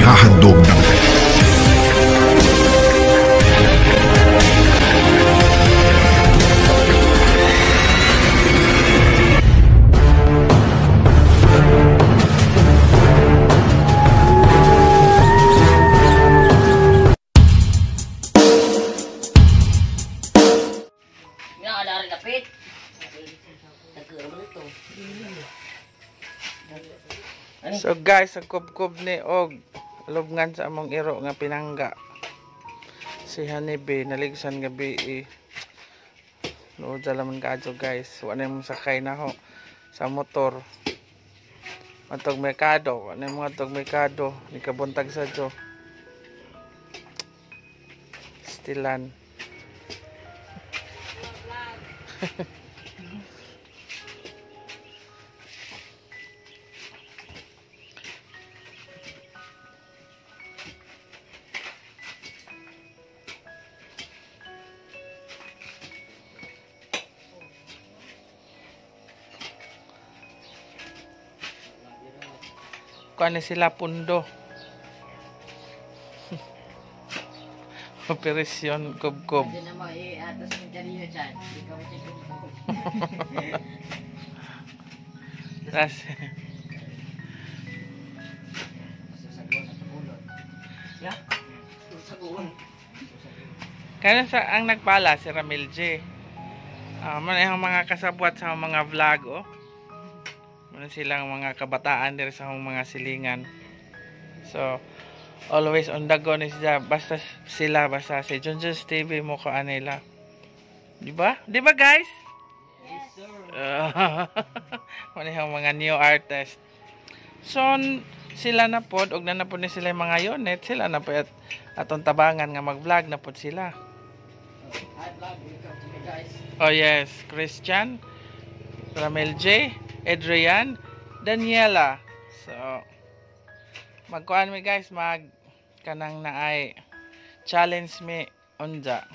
Inihahandog ng So guys, ang kubkob ni og lubngan sa among iro nga pinangga. Si Honeybee naligsan gabi eh. Nood laman kaadto guys. Wa na mong sakay na ho sa motor. Matog merkado, wa na mo atog merkado, ni kabuntag sa jo. Stilan. Kuan sila pundo. Operasyon kubkob. Tas. Kaya sa ang nagpala si Ramil J. Man ang mga kasabwat sa mga vlog oh. Muna silang mga kabataan diri sa akong mga silingan. So always on the go ni sila, basta sila, basta si Junjun's TV mo ko anila. Di ba? Di ba guys? Yes sir. Muna yung mga new artist. So sila na pod og na pod ni sila yung mga unit, sila na pod at atong tabangan nga mag-vlog na pod sila. Hi vlog, welcome to me guys. Oh yes, Christian, Ramel J, Adrian, Daniela. So magkuan mi guys, mag kanang naay challenge mi unja.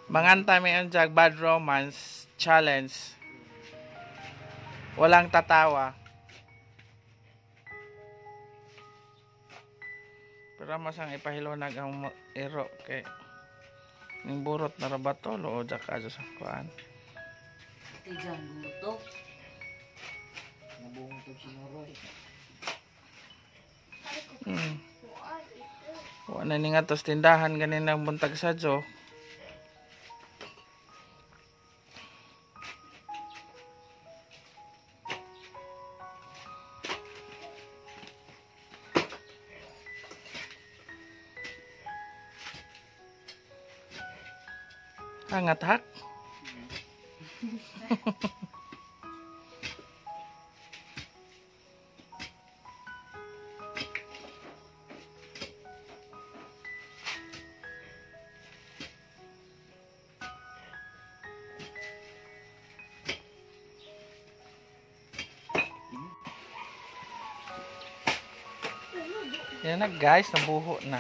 Manganta mi unja bad romance challenge. Walang tatawa. Pero masang ipahilonag ang iro kay ning burot na ra ba to loo ja ka sa kuan. Tigan buto. Nabuhong to si Noroy. Wa na ni nga tos tindahan ganinang buntag sa jo. Hangat hak. Yan na guys, nabuho na.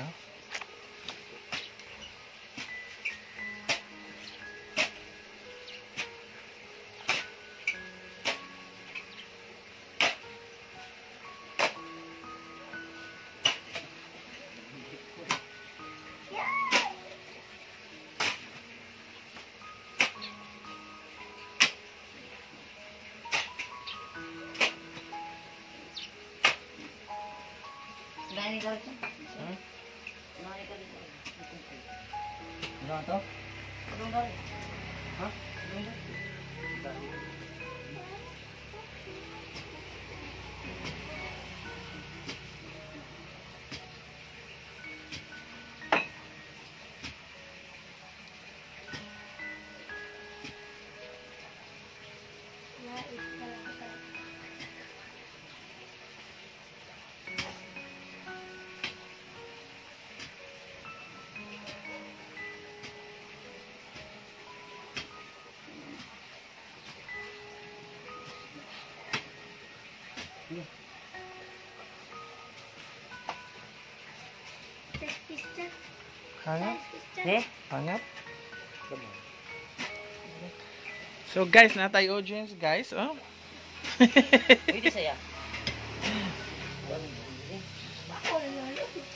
Hangat? Eh? Hangat? So guys, natay audience guys, oh. Pwede saya.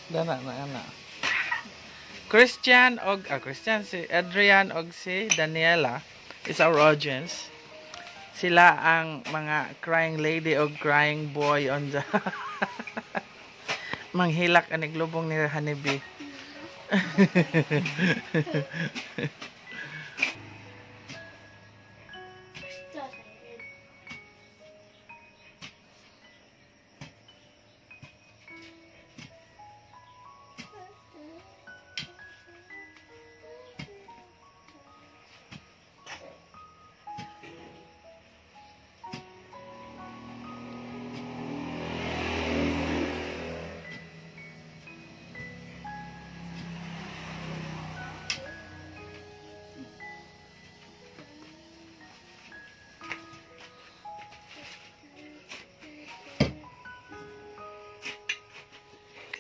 Dana na ana. Christian og Christian si Adrian og si Daniela is our audience. Sila ang mga crying lady og crying boy on the manghilak anig lubong ni Honeybee.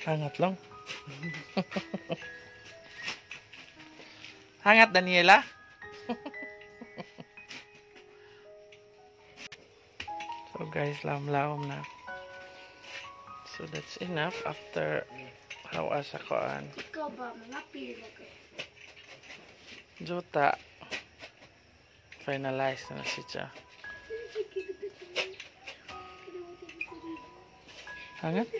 Hangat lang. Hangat, Daniela. So guys, laom-laom na. So that's enough after how asa koan. Ikaw ba, mga pila ka? Juta. Finalize na si siya. Hangat?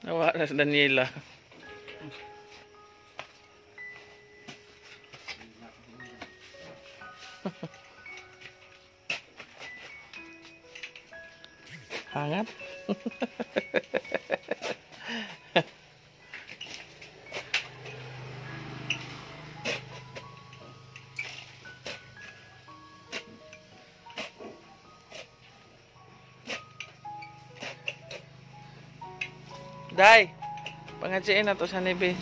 Nawa na si Daniela. Hangat. Day, pangatsiin na to sa nibi.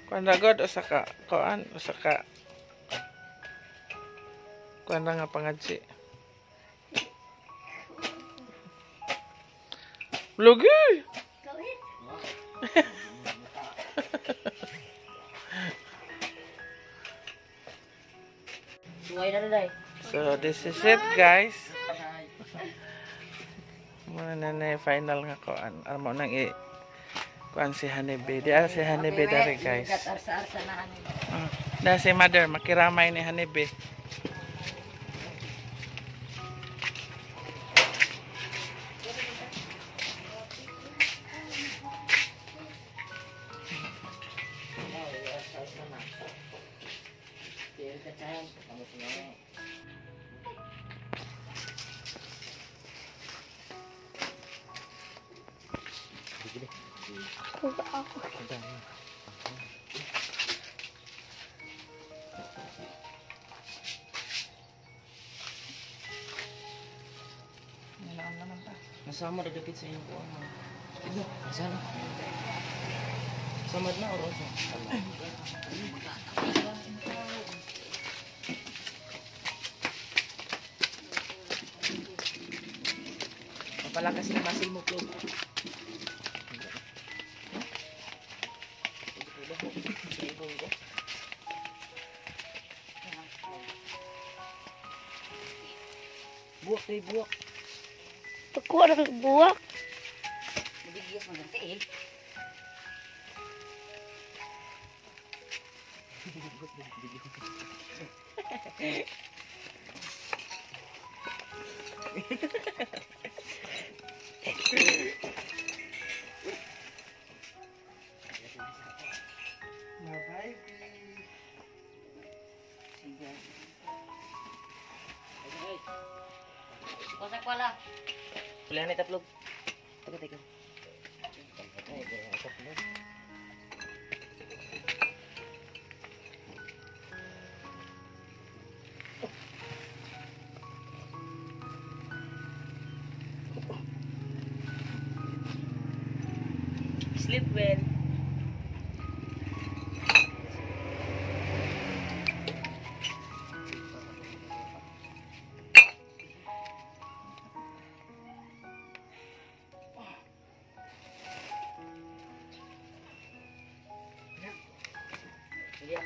Kuan ragod usa ka kuan usa ka kuan ra nga pangadsi. Lugi. Suway na day. So this is it guys. Muna na na final nga kuan. Amo nang i kuan si Honeybee. Di si Honeybee dari guys. Arsa-arsa na Honeybee. Da si mother makiramay ni Honeybee. Nasama na dapit sa inyong kuha. Ito, nasama. Samad na oras. Mapalakas na muscle mo, Flo. Buwak tayo, buwak. Pagkuha ng buwak. Nabigyan mo ganti eh. Bye-bye. Kosak wala. Wala na tatlog. Teka, teka. Sleep well. Yeah.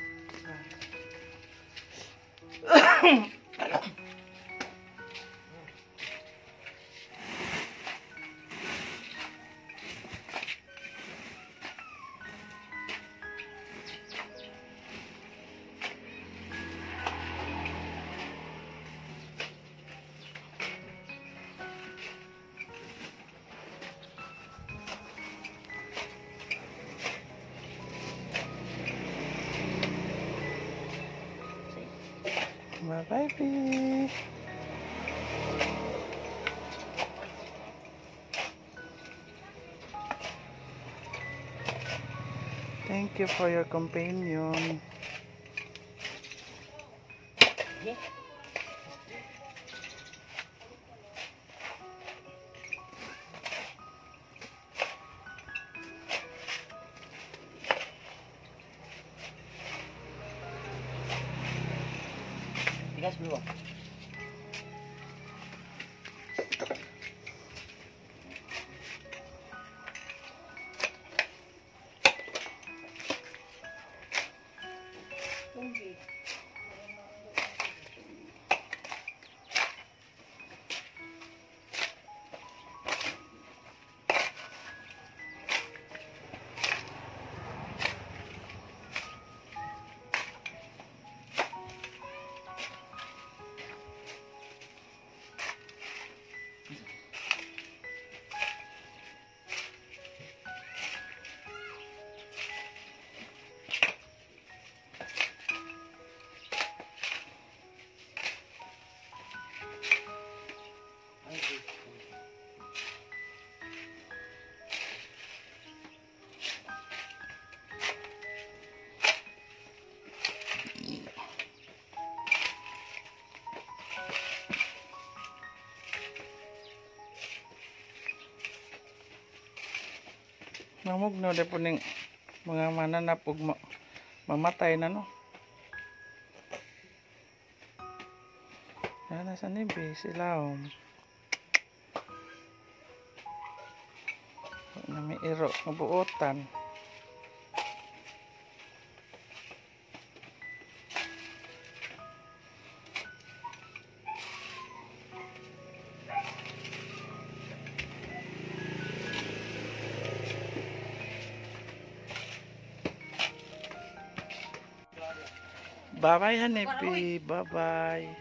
Bye-bye, B. Thank you for your companion. Yeah. Tigas bro. Namugno de po ning mga mananap ug mamatay na no. Nana sa nibi sila om. Na may iro nga buotan. Bye-bye, Honeybee. Bye-bye.